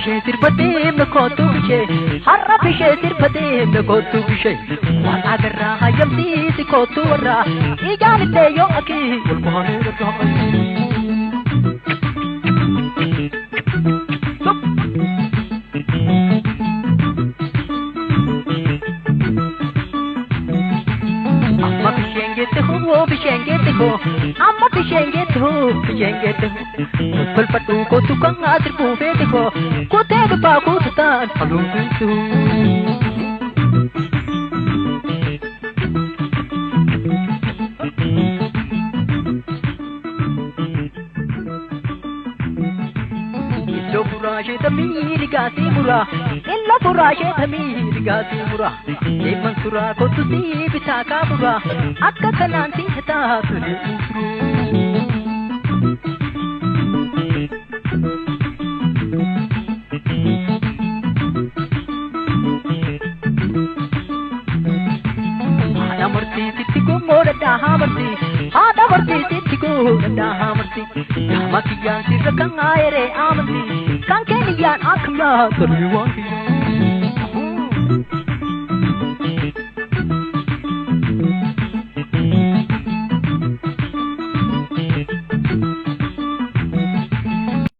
bishee sirba deemna kootu bishee, har'a bishee sirba deemna kootu bishee. Waan agarraa hayyamsiisi kootu warra ijaan illee yoo akii wal baanee irraa. Amma bisheen geette hoo bisheen geette hoo, amma bisheen geette hoo bisheen geette hoo. Tolfadhu kootu kan asirbuu feete hoo, kutee dhufaa kootu taan haluu geesse hoo. Iddoo buraashee tamii rigaasii muraa, illa buraashee tamii rigaasii muraa. Deeman suraa kootu si bitaa kaamuraa, akka kanaan si hitaa ture. Haadha murtiititti gummoodha haamarti, haadha murtiititti gummoodha haamarti. Gama kiyyaan sirra kan aayeree amanti, kan keeniyyaan akkam yaa torbi waan kiyyaa.